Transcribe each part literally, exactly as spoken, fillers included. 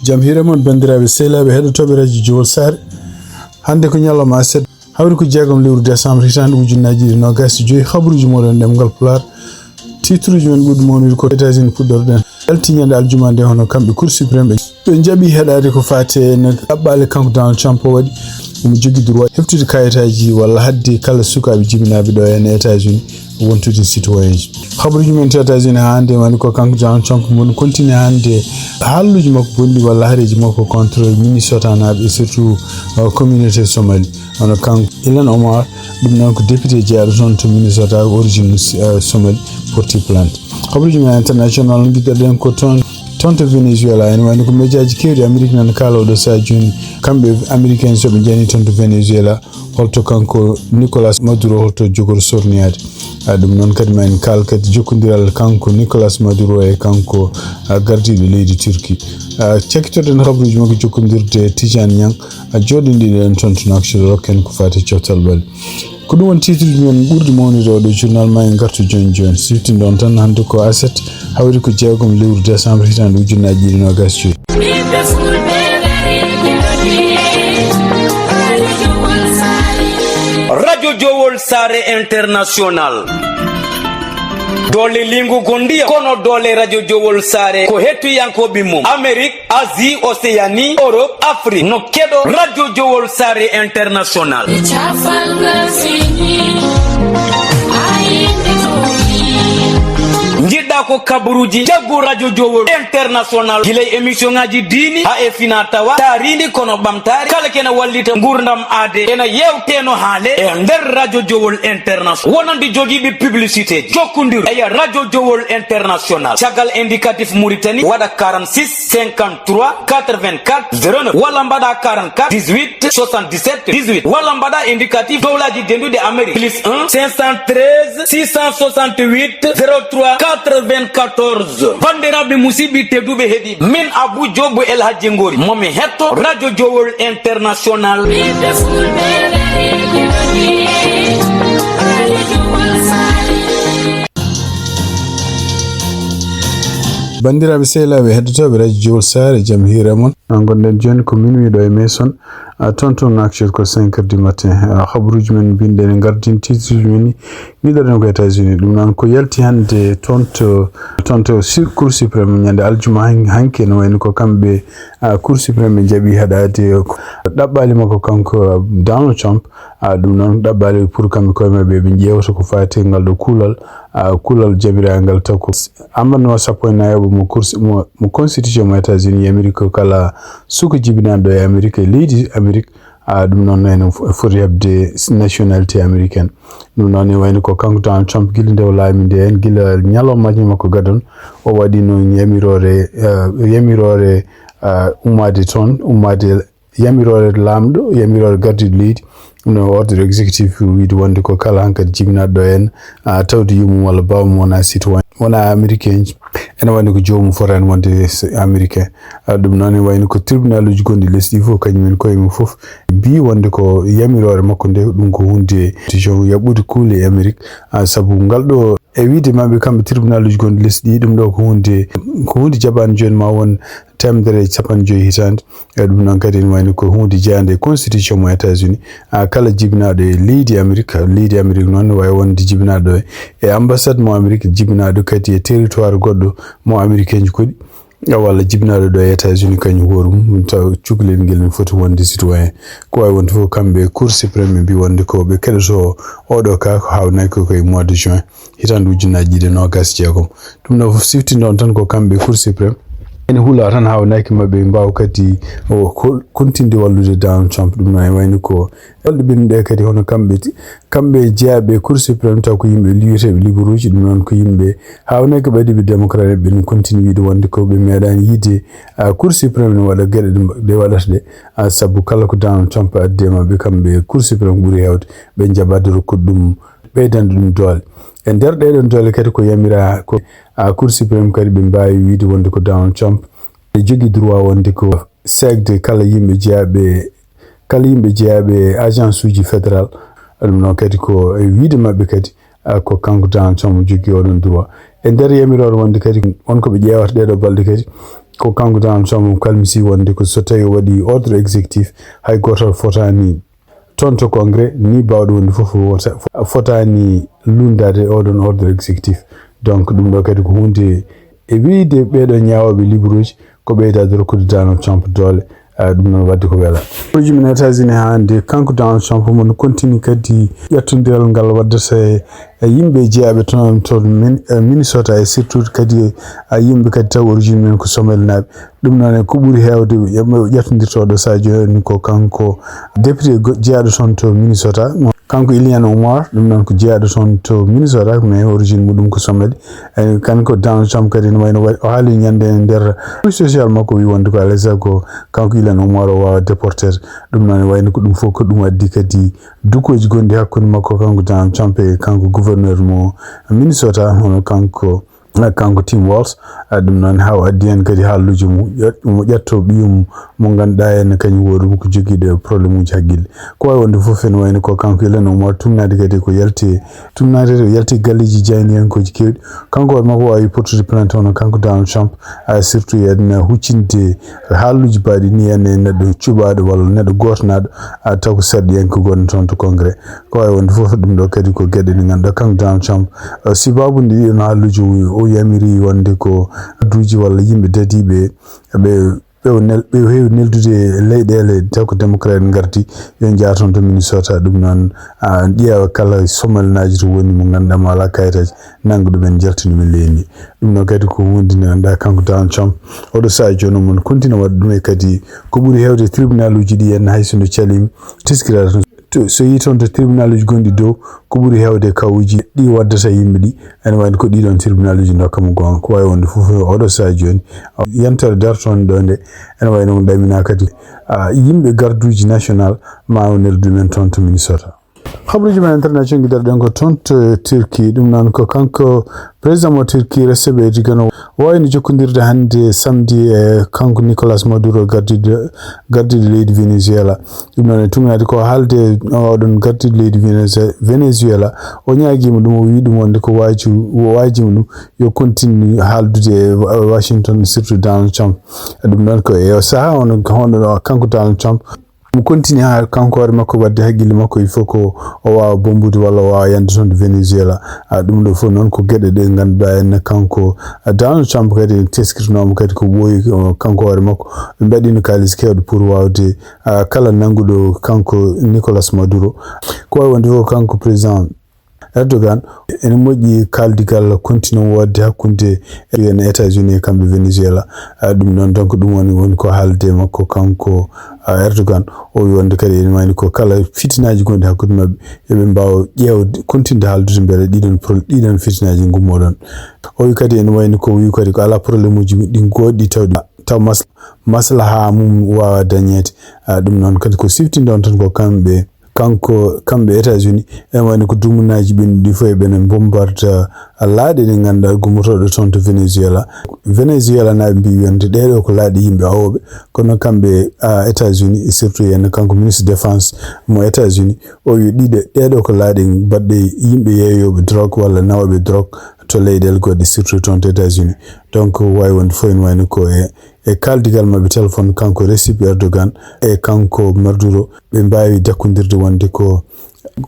Jam hiire mon, banndiraaɓe sehilaaɓe heɗotooɓe radio Jowol Saare. Hannde ko ñalawma aset, hawri ko jeegom lewru décembre hitaande ujunnaji ɗiɗi nogas e joyi. Habaruuji mooɗon ɗemngal Pulaar. Titruuji men ɓurɗi mawnude ko États-Unis puɗɗorɗen. Yalti ñande aljuma nde, hono kamɓe Cour suprême ɓe, ɓe njaɓi heɗaade ko faati e no ɗaɓɓaale kanko Donald Trump o waɗi. Omo jogii droit heftude kayitaaji walla haɗde kala sukaaɓe jibinaaɓe ɗo e États-Unis wontude citoyen ji. Habaruuji men to États-Unis haa hannde woni ko kanko Donald Trump woni continue hannde haalluuji makko bonɗi walla hareeji makko contre Minnesotanaaɓe et surtout, euh, communauté Somali. Hono kanko Ilhan Omar, ɗum noon ko député jeyaaɗo toon to Minnesota, origine, euh, Somali, porti plainte. Habaruuji men international ngiɗɗoɗen ko toon, toon to Venezuela, ene wayno ko médiaji keewɗi Amérique nana kaala oɗo sahaa jooni, kamɓe Américain so ɓe njani toon to Venezuela, holto kanko Nicolas Maduro, holto jogori sorniyaade. A, ɗum noon kadi ma en kaal kadi jokkondiral kanko Nicolas Maduro e kanko, a, gardiiɗo leydi Turquie. A, cakkitorɗen habaruuji makko jokkondirde Tidiane Niang, a, jooɗindiɗen toon to Nouakchott, rokken ko faati e coftal ɓalli. Ko ɗum woni titruuji men ɓurɗi mawnude oɗo journal, ma en ngartu jooni jooni. Siftinɗon tan hannde ko aset, hawri ko jeegom lewru décembre hitaande ujunnaji ɗiɗi nogas joyi. Radio Jowol Saare International. Doole lingu gondiya kono doole Radio Jowol Saare ko hettuyankooɓe mum Amérique, Asie, Océanie, Europe, Afrique no keɗo Radio Jowol Saare International. Njiɗɗa ko kabaruuji jaggu Radio Jowol International, gila e émission ngaji diini haa e fina tawa, taariindi kono ɓamtaare, kala kena wallita ngurdam aade, ena yewteno haale e nder Radio Jowol International. Wonande jogiiɓe publicité, jokkondir e Radio Jowol International. Caggal indicatif Mauritanie, waɗa quarante-six, cinquante-trois, quatre-vingt-quatre, zéro neuf, walla mbaɗa quarante-quatre, dix-huit, soixante-dix-sept, dix-huit, walla mbaɗa indicatif dowlaji denduɗi Amérique, plus un, cinq cent treize, six cent soixante-huit, zéro trois, quatre-vingt-quatorze. Bandiraɓe musidɓe tedduɓe heɗiɓe, min Abou Diop El Hadji Ngori, momi hetto Radio Jowol International. Bandiraɓe sehilaaɓe heɗotooɓe Radio Jowol Saare, jam hiire mon. Ngonɗen jooni ko minuit ɗo e Mason, a, toon to Nouakchott ko cinq heures du matin. A, habaruuji men mbinɗen e ngardin titruuji men ni, ngiɗoɗen ko États-Unis. Ɗum noon ko yalti hannde toon to, toon to si-, Cour suprême ñande aljuma han-, hanki, no wayno ko kamɓe, a, Cour suprême ɓe njaɓi haɗaade ko ɗaɓɓaali makko kanko, a, Donald Trump. A, ɗum noon ɗaɓɓaali pour kamɓe koye maɓɓe ɓe ƴeewta ko faati e ngal ɗo kuulal, a, kuulal jabiraangal taw ko amendement sappo e nayaɓo mo cour-, mo, mo constitution mo États-Unis yamiri ko kala suka jibinaaɗo e Amérique, e leydi Amérique, a, ɗum noon ene fo-, foti heɓde nationalité américaine. Ɗum noon ne wayno ko kanko Donald Trump gila nde o laami nde en, gila ñalawma majjum makko gadon, o waɗi noon yamiroore, a, yamiroore, a, ummaade toon, ummaade yamiroore laamɗo, yamiroore gardiiɗo leydi, no ordre exécutif wiide wonde ko kala hankadi jibinaaɗo ɗo en, a, tawde yummum walla baawmum wona citoyen, wona américain, ene wonde ko joomum fotaani wonde s-, américain. A, ɗum noon ne wayno ko tribunaluuji gonɗi lesɗi fof, kañum en koye mum fof mbii wonde ko yamiroore makko nde, ɗum ko huunde décision yaɓɓude kuule e Amérique, a, sabu ngal ɗo e wiide maɓɓe kamɓe tribunaluuji gonɗi lesɗi, ɗum ɗo ko huunde, ko huunde jaɓaande jooni ma won teemedere e capanɗe joyi hitaande. E ɗum noon kadi ene wayno ko huunde jeyaande e constitution mo États-Unis. A, kala jibinaaɗo e leydi Amérique, leydi Amérique noon ne waawi wonde jibinaaɗo e, e ambassade mo Amérique, jibinaaɗo kadi e territoire goɗɗo mo Américain ji koɗi, walla jibinaaɗo ɗo e États-Unis kañum hoore mum, taw cukalel ngel ne foti wonde citoyen. Ko waawi wonde fof kamɓe Cour suprême ɓe mbii wonde ko ɓe keɗoto oɗo ka ko haawnaki ko koye mois de juin. Hitaande ujunnaaji ɗiɗi e noogas e jeegom. Ɗum ɗo fof siftinɗon tan ko kamɓe Cour suprême. Ene hula tan haawnaki maɓɓe mbaawa kadi o ko-, kontinde wallude Donald Trump. Ɗum noon e wayno ko walluɓe ɓe kadi hono kamɓe ti-, kamɓe jeyaaɓe Cour suprême taw ko yimɓe li-, wiyeteeɓe libéraux ji. Ɗum noon ko yimɓe haawnaki ɓadiiɓe démocrate ɓe no kontini wiide wonde ko ɓe meeɗaani yiide, a, Cour suprême ne waɗa geɗe ɗe mba-, ɗe waɗata ɗe. A, sabu kala ko Donald Trump addi e maɓɓe kamɓe Cour suprême ɓuri heewde ɓe njaɓaade rokkude ɗum ɓeydande ɗum doole. E nder ɗee ɗoon doole kadi ko yamira ko, a, Cour suprême kadi ɓe mbaawi wiide wonde ko Donald Trump e jogii droit wonde ko seegde kala yimɓe jeyaaɓe, kala yimɓe jeyaaɓe e agence uji fédéral. Ɗum noon kadi ko e wiide maɓɓe kadi, a, ko kanko Donald Trump jogii oɗon droit. E nder yamiroore wonde kadi won ko ɓe ƴeewata ɗee ɗoo balɗe kadi Ko kanko Donald Trump kalmisi wonde ko so tawi o waɗi ordre exécutif, hay gooto fotaani toon to Congrès, ni baawɗo wonde fof wota-, fotaani lunndaade oɗon ordre exécutif. Donc, ɗum ɗo kadi ko huunde e wiyde ɓeeɗo ñaawooɓe librooji ko ɓeydaade rokkude Donald Trump doole, ah, ɗum noon waɗde ko wela. Librooji men États-Unis haa hannde, kanko Donald Trump omo continue kadi ƴettondiral ngal waddata e, e yimɓe jeyaaɓe toon to Min-, e Minnesota, e surtout kadi, ah, yimɓe kadi taw origine men ko Somalinaaɓe. Ɗum noon e ko ɓuri heewde ƴettondirtooɗo sahaa jooni ko kanko député go-, jeyaaɗo toon to Minnesota. Kanko Ilhan Omar, ɗum noon ko jeyaaɗo toon to Minnesota, mais origine muɗum ko Somali. E kanko Donald Trump kadi no wayno wa-, o haali ñande e nder social makko, wi wonde ko alaa e sago kanko Ilhan Omar o waawa déporté. Ɗum noon wayno ko ɗum fof ko ɗum addi kadi dukooji gonɗi hakkunde makko kanko Donald Trump e kanko gouverneur mo Minnesota, hono kanko, kanko Tim Walz. Ah, ɗum noon haa o addi heen kadi haalluuji mum, ƴet-, mo ƴetto ɓiyum mo ngannduɗaa en kañum woni ɗum ko jogiiɗo e problème uji hakkille. Ko waawi wonde fof ene wayno ko kanko Ilhan Omar tumnaade kadi ko yalti, tumnaade o yalti galleeji jaayndiyankooji keewɗi. Kanko hoore makko waawi portude plainte hono kanko Donald Trump, ah, surtout e aduna huccinde haalluuji baɗɗi ni, ene neɗɗo cuɓaaɗo walla neɗɗo gootanaaɗo, ah, taw ko sarɗiyanke gonɗo toon to Congrès. Ko waawi wonde fof ɗum ɗo kadi ko geɗe ɗe ngannduɗaa kanko Donald Trump, ah, sibaabu nde ɗiɗon haalluuji o, o yamiri wonde ko adduuji walla yimɓe dadiiɓe ɓe ɓe o nel-, ɓe o heewi neldude e leyɗeele taw ko démocrate ngarti, yo njaha toon to Minnesota. Ɗum noon, ah, ƴeewa kala Somalinaajo to woni mo ngannduɗaa mo alaa kayitaaji, nannga ɗum en njalta ɗum e leydi ndi. Ɗum noon kadi ko huunde nde ngannduɗaa kanko Donald Trump, oɗo sahaa jooni omo continue waɗa ɗum e kadi ko ɓuri heewde tribunaluuji ɗi en hay so no caliima, teskiraade toon. To, so yii toon to tribunaluuji gonɗi dow, ko ɓuri heewde kawuuji ɗi waddata yimɓe ɗi, ene wayno ko ɗiɗon tribunaluuji ndokka mo goonga. Ko waawi wonde fof oɗo sahaa jooni, yontere darto toon ɗo nde, ene wayno ko ɗamina kadi, ah, yimɓe garduuji national ma o neldu men toon to Minnesota. Habaruuji men international ngidaɗen ko toon to Turquie. Ɗum noon ko kanko président mo Turquie Recep Tayyip Erdogan o wayno jokkondirde hannde samedi e kanko Nicolas Maduro gardiiɗo, gardiiɗo leydi Venezuela. Ɗum noon e tugnaade ko haalde oɗon gardiiɗo leydi Veneze-, Venezuela. O ñaagiima ɗum, o wii ɗum wonde ko waaju-, o waajiima ɗum yo continue haaldude e Wa-, Washington, surtout Donald Trump. Ɗum noon ko e o sahaa on, hono kanko Donald Trump, mo continue haa kanko hoore makko waɗde hakkille makko, il faut ko o waawa bommbude walla o waawa yande toon to Venezuela. Ah, ɗum ɗo fof noon ko geɗe ɗe ngannduɗaa en kanko, ah, Donald Trump kadi en teskirnooma kadi ko ɓooyi, ah, kanko hoore makko. Ɓe mbaɗino kaalis keewɗo pour waawde, ah, kala nannguɗo kanko Nicolas Maduro. Ko waawi wonde fof kanko président Erdogan, ene moƴƴi kaaldigal continue woodde hakkunde en États-Unis e kamɓe Venezuela. Ah, ɗum noon, donc, ɗum woni, woni ko haalde makko kanko, ah, Erdogan. O wi wonde kadi ene wayno ko kala fitinaaji gonɗi hakkunde maɓɓe, eɓe mbaawa ƴeewde, continue haaldude mbele ɗiɗon pro-, ɗiɗon fitinaaji ngummoɗon. O wi kadi ene wayno ko wi kadi ko alaa problème uji ɗi goɗɗi taw, taw mas-, maslaha mum waawa dañeede. Ah, ɗum noon kadi ko siftinde on tan ko kamɓe kanko, kamɓe États-Unis, en wayno ko dumunaaji ɓennuɗi fof eɓe ne bombardé laaɗe ɗe ngannduɗaa gummotooɗe toon to Venezuela. Venezuela naaɓe mbii wonde ɗee ɗoo ko laaɗe yimɓe awooɓe, kono kamɓe, ah, États-Unis, surtout en kanko ministre défense mo États-Unis, o wi ɗiɗe, ɗee ɗoo ko laaɗe baɗɗe yimɓe yeeyooɓe drogue walla nawooɓe drogue to leyɗeele goɗɗe, surtout toon to États-Unis. Donc, waawi wonde fof en wayno ko e e kaaldigal maɓɓe téléphone, kanko Recep Erdogan e kanko Maduro, ɓe mbaawi dakkondirde wonde ko,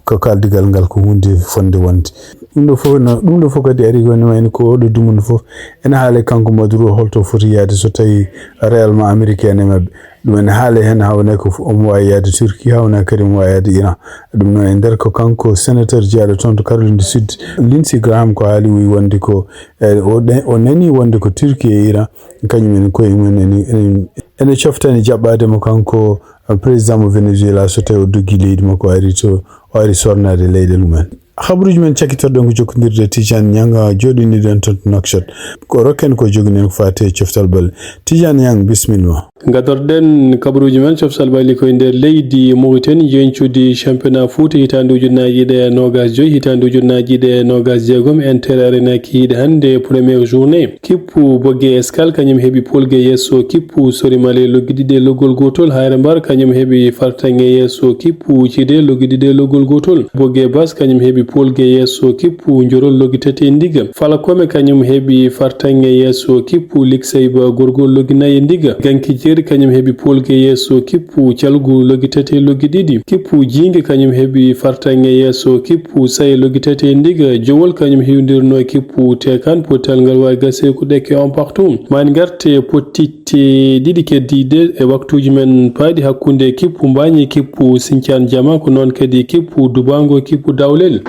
ko kaaldigal ngal ko huunde fotnde wonde. Ɗum ɗo fof no, ɗum ɗo fof kadi ari ko ene wayno ko oɗo dumunna fof ene haale kanko Maduro holto foti yaade so tawi réellement américain e maɓɓe. Ɗum ene haale heen hawnaa ko omo waawi yaade Turquie, hawnaa kadi omo waawi yaade Iran. Ɗum noon e nder ko kanko sénateur jeyaaɗo toon to Caroline du Sud, Lindsey Graham ko haali wi wonde ko, e, o ɗe-, o nani wonde ko Turquie e Iran kañum en koye mum en, en, ene coftani jaɓɓaade mo kanko, eh, président mo Venezuela so tawi o doggi leydi makko, o ari to, o ari sornaade leyɗe mumen. Habaruuji men cakkitorɗen ko jokkondirde Tidiane Niang, jooɗiniɗen toon to Nouakchott. Ko rokken ko joginen ko faati e coftal balle. Tidiane Niang, bisimilla ma. Ngadorɗen kabaruuji men coftal balle ko e nder leydi Mauritanie, jeñcude championnat Fouta hitaande ujunnaaji ɗiɗi e noogaas joy, hitaande ujunnaaji ɗiɗi e noogaas jeegom, Inter Arena kikiiɗe hannde, première journée. Kippu Bogué Escale, kañum heɓi Paul Gueye yeeso kippu Sori Male loggi ɗiɗi e loggol gootol. Hayre Mbar, kañum heɓi Fartaŋŋe yeeso kippu Cide loggi ɗiɗi e loggol gootol. Bogué Bas, kañum heɓi Polge yeeso kippu Njorol logi tati e ndiga. Falakome kañum heɓi fartaŋŋe yeeso kippu Liksayba Gorgol logi nayi e ndiga. Ganki Jeeri kañum heɓi polge yeeso kippu Calgu logi tati e logi ɗiɗi. Kippu Jiinge kañum heɓi fartaŋŋe yeeso kippu Saye logi tati e ndiga. Jowol kañum hiwdirno kippu Tekan, potal ngal wawi gase ko ɗekke on partout. Mani garte potti te ɗiɗi keddiiɗe e waktuuji men paaɗi hakkunde kippu Mbaañ e kippu Sincaan Jama, ko noon kadi kippu Dubaango e kippu Dawlel.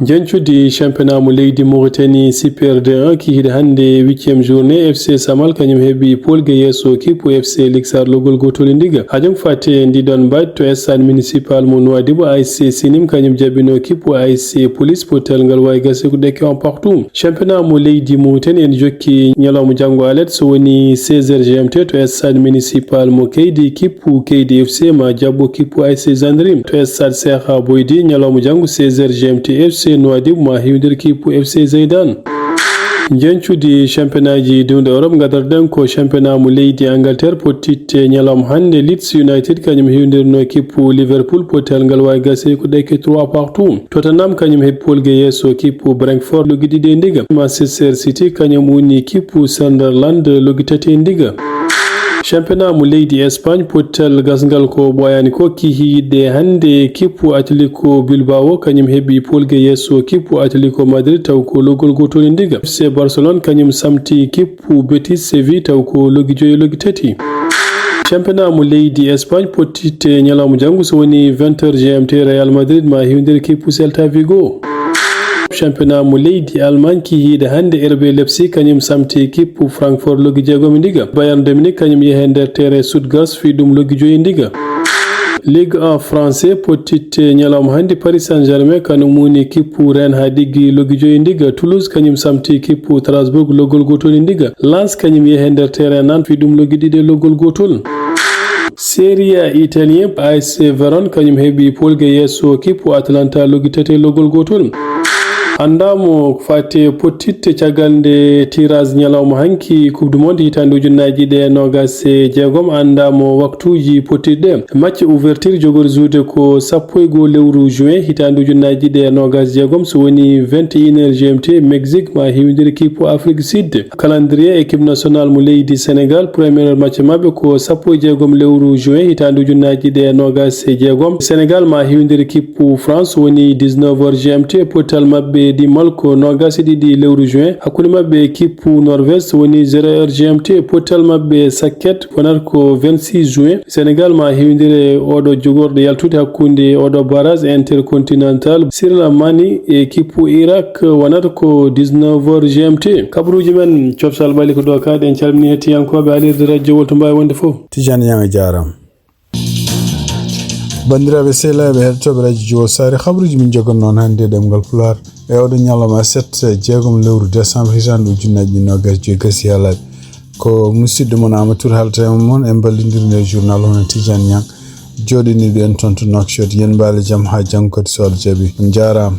Njeñcudi championnat mo leydi Mauritanie Super D un kihiiɗe hannde huitième journée, F C Samal kañum heɓi polge yeeso kippu F C Liksar logol gotol e ndiga. Hajum fate ndiɗon mbaɗ to stade municipal mo Nouadhibou, A S C Sinim kañum jaɓino kippu A S C Police, potal ngal wawi gase ko ɗekke on partout. Championnat mo leydi Mauritanie en jokki ñalawma janngo alet, so woni seize heures G M T to stade municipal mo Keydi, kippu Keydi F C ma jaɓɓo kippu A S C Gendarme to stade Cheikh Boydi ñalawma janngo seize heures G M T. F C Nouadhibou ma hiwdir kippu F C Zeydan. Njeñcudi championnat ji diwde Europe, ngadarɗen ko championnat mo leydi Angleterre, pottitte ñalawma hannde. Leeds United kañum hiwdirno kippu Liverpool, potal ngal wawi gase ko ɗekke trois partout. Tottenham kañum heɓi polge yeeso kippu Brentford logi ɗiɗi e ndiga. Manchester City kañum woni kippu Sunderland logi tati e ndiga. Championnat mo leydi Espagne, pottal gasngal ko ɓooyaani ko kihiiɗe hannde, kippu Atletico Bilbao kañum heɓi polge yeeso kippu Atletico Madrid taw ko logol gotol e ndiga. F C Barcelone kañum samti kippu Betis Séville taw ko logi joyi logi tati. Championnat mo leydi Espagne pottitte ñalawma janngo so woni vingt heures G M T, Real Madrid ma hiwdir kippu Celta Vigo. Championnat mo leydi Allemagne kihiiɗe hannde, R B Leipzig kañum samti kippu Francfort logi jeegom e ndiga. Bayern de Munich kañum yehe nder terrain Stuttgart fii ɗum logi joyi e ndiga. Ligue un français pottitte ñalawma hannde, Paris Saint-Germain kañum woni kippu Rennes haa ɗiggi logi joyi e ndiga. Toulouse kañum samti kippu Strasbourg logol gotol e ndiga. Lens kañum yehe nder terrain Nantes fii ɗum logi ɗiɗi e logol gotol. Serie A italien, A S C Verona kañum heɓi polge yeeso kippu Atalanta logi tati e logol gotol. Anndaamo fate pottitte caggal nde tirage ñalawma hanki Coupe du Monde hitaande ujunnaaji ɗiɗi e noogas e jeegom. Anndaamo waktuuji pottiɗe. Match ouverture jogori juude ko sappo e goo lewru juin hitaande ujunnaaji ɗiɗi e noogas e jeegom, so woni vingt et une heures G M T, Mexique ma hiwdiri kippu Afrique Sud. Calendrier équipe nationale mo leydi Sénégal, premier match maɓɓe ko sappo e jeegom lewru juin hitaande ujunnaaji ɗiɗi e noogas e jeegom. Sénégal ma hiwdiri kippu France, woni dix-neuf heures G M T. Pottal maɓɓe ɗimmal ko noogas e ɗiɗi lewru juin. Hakkunde maɓɓe e kippu Norvège, woni zéro heures G M T. Pottal maɓɓe sakket wonata ko vingt-six juin. Sénégal ma hiwdire oɗo jogorɗo yaltude hakkunde oɗo barrage intercontinental Sirla Mani e kippu Irak, wonata ko dix-neuf heures G M T. Kabaruuji men, coftal ɓali ko ɗo kaaɗi. En calmini hettiyankooɓe alirde radio Wolto Mbawi wonde fof. Tijani Ñaŋ, a jaaraama. Banndiraaɓe sehilaaɓe heɗotooɓe radio Jiwo Saare, kabaruuji min jogannoo on hannde e ɗemngal Pulaar e oɗo ñalawma aset, jeegom lewru décembre, hitaande ujunnaaji ɗiɗi e noogas e joy gasi haa laaɓi. Ko musidɗo mon Amadou Touré haalata e mon e mballondirde e journal hono Tijani Ñaŋ. Jooɗiniiɗo en toon to Nouakchott. Yen mbaale jam haa janngo kadi so Allah jaɓi. On njaaraama.